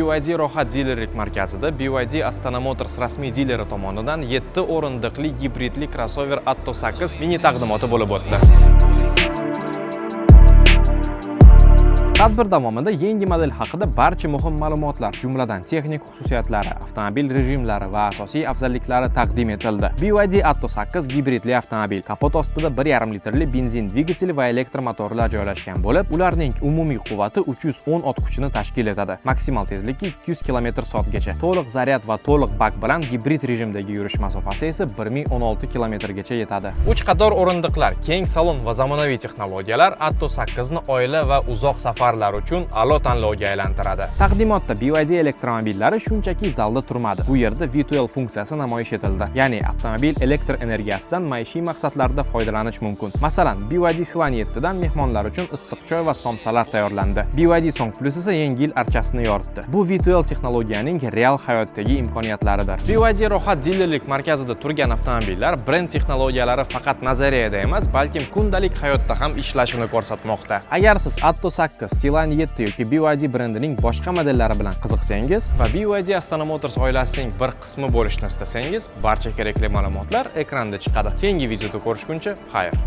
BYD Rohat dilerlik markazida BYD Astana Motors rasmiy dileri tomonidan 7 o'rindiqli gibridli crossover Atto 8 mini taqdimoti bo'lib o'tdi. Tadbir davomida yangi model haqida barcha muhim ma'lumotlar, jumladan texnik xususiyatlari, avtomobil rejimlari va asosiy afzalliklari taqdim etildi. BYD Atto 8 gibridli avtomobil. Kapot ostida 1,5 litrli benzin dvigateli va elektr motorlar joylashgan bo'lib, ularning umumiy quvvati 310 ot kuchini tashkil etadi. Maksimal tezligi 200 km/soatgacha. To'liq zaryad va to'liq bak bilan gibrid rejimdagi yurish masofasi esa 1016 kilometrgacha yetadi. Uch qator o'rindiqlar, keng salon va zamonaviy texnologiyalar Atto 8 ni oila va uzoq safarlar uchun a'lo tanlovga aylantiradi. Taqdimotda BYD elektromobillari shunchaki zalda turmadi. Bu yerda V2L funksiyasi namoyish etildi. Ya'ni avtomobil elektr energiyasidan maishiy maqsadlarda foydalanish mumkin. Masalan, BYD Sealion 7 dan mehmonlar uchun issiq choy va somsalar tayyorlandi. BYD Song Plus esa Yangi yil archasini yoritdi. Bu V2L texnologiyaning real hayotdagi imkoniyatlaridir. BYD Rohat dilerlik markazida turgan avtomobillar brend texnologiyalari faqat nazariyada emas, balkim kundalik hayotda ham ishlashini ko'rsatmoqda. Agar siz Atto 8, Sealion 7 yoki BYD brendining boshqa modellari bilan qiziqsangiz va BYD Astana Motors oilasining bir qismi bo'lishni istasangiz, barcha kerakli ma'lumotlar ekranda chiqadi. Keyingi videoda ko'rishguncha, xayr.